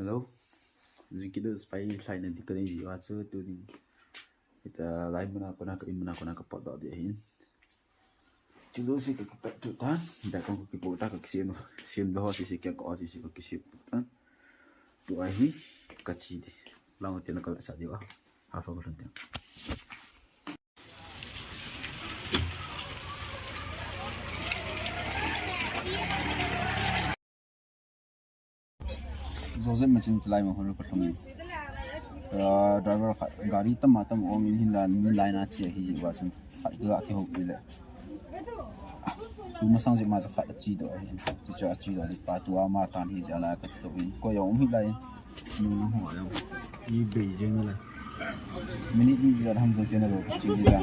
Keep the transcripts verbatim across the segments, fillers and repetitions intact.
Hello. Jingkah ding spy line na ding kanei jiu chu tunin. Ita lai muna kona ka in muna kona ka potdoh ding ahin. Chulu si ka kipat tu tan. Da kong ka kipu ta ka kisem. Sem doh si si kya ko si si ka kisem tu tan. Tu ahi ka chi di. Lang ti na ka sa di wa. Ha fa ko tan. Joseph machin chilai ma hol ka thum. Ah, driver khat gari tam ma tam om in hin la ni lai na chi hi ji wa chun. Khat ga ke ho le. Tu masang ji ma cha khat chi do hin. Chu cha chi do ni pa tu ama tan hi ja la ka to in. Ko yong hi lai. Ni na ho yo. I Beijing la. Minute ni ji ham jo ke na lo chi ji la.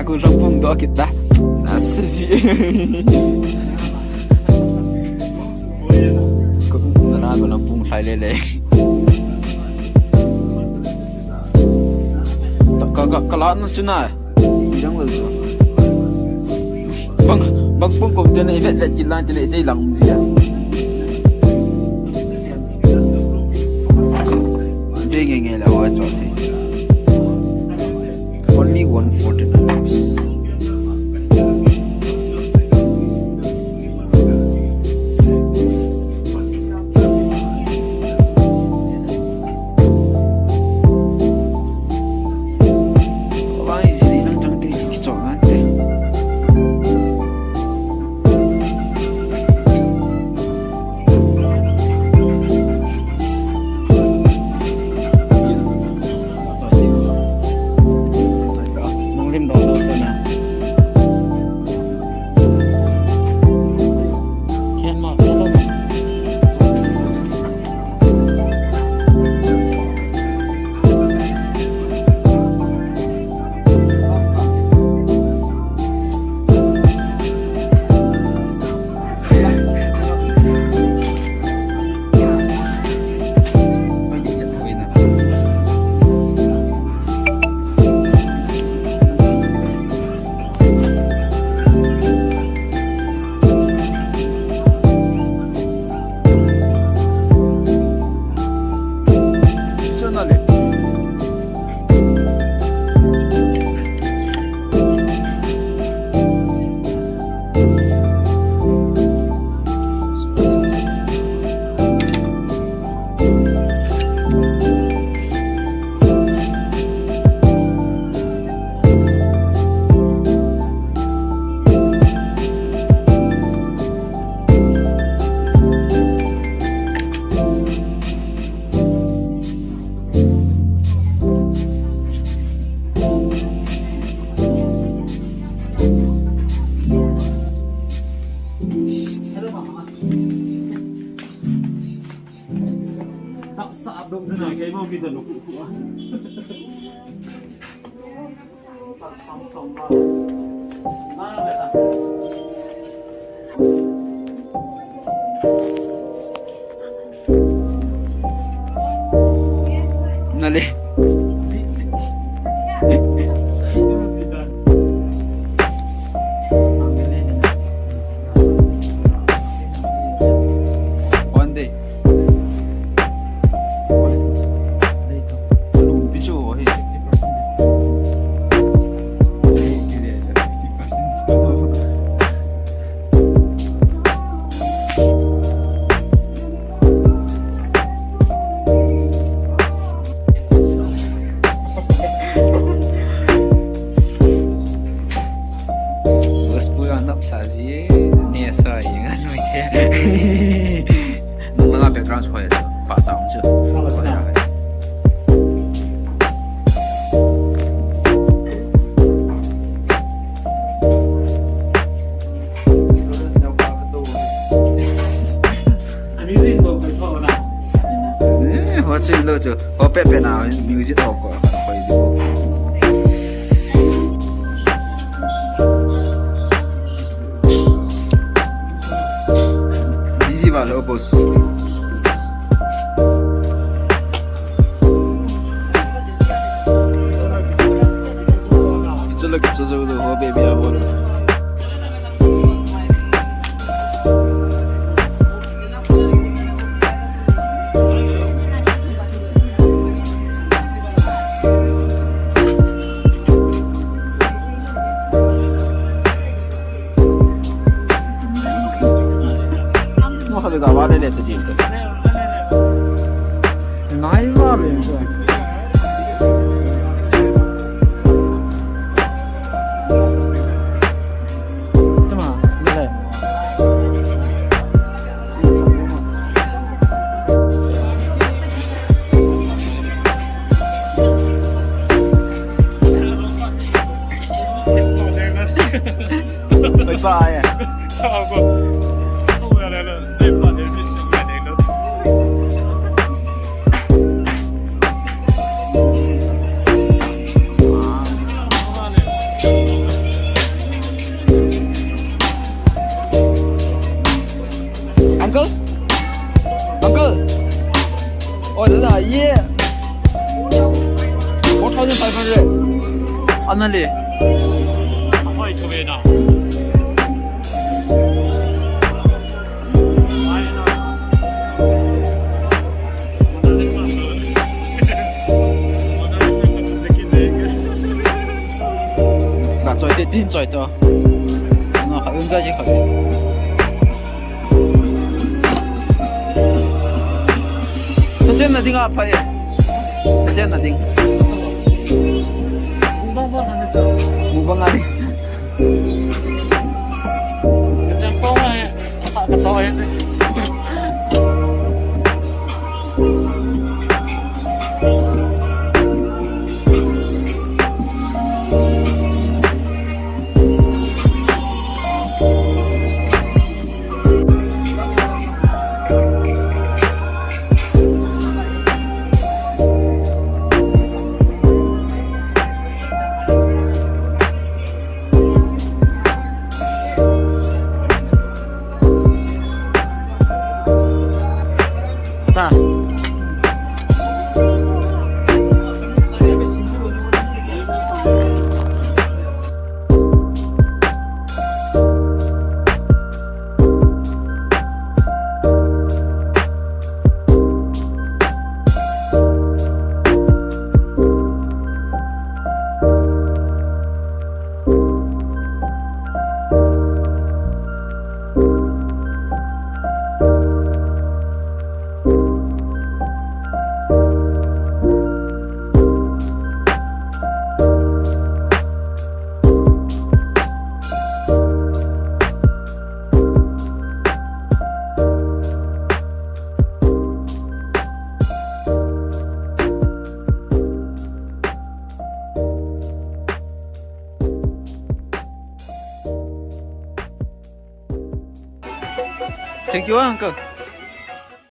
Ko lampung doh kit ta. Nasa si. Ko na na ko lampung lai le le. Ka ka ka la na chu na. Yang lo chu. Bang bang pung ko te na i vet vet kit lang te le te lang zia. Te nge nge la wa cho te. Only one forty-nine rupees. Why is it not something to talk about? Nale. One day. Boss pu anop sa ji, ne sa yi ngan mai ke. Nung langa background chu hoiya chu, pa sa um chu. Hoiya, hoiya. Eh, ho chu lo chu. Ho pe pe na music ho ko. Busy ba lo boss. Kichu lo, kichu lo, ho baby a bolo. Mo khabe ga vale le te din te. Nai vale te. Tuma, le. Bye bye. Ana le. Ba choi te, tin choi to. Ana kha um da ji kha. Sa chen na ding a pha e. Sa chen na ding. Mukbang a ding. Ka chen pong a e. Ka choi e. Ta. Thank you, uncle.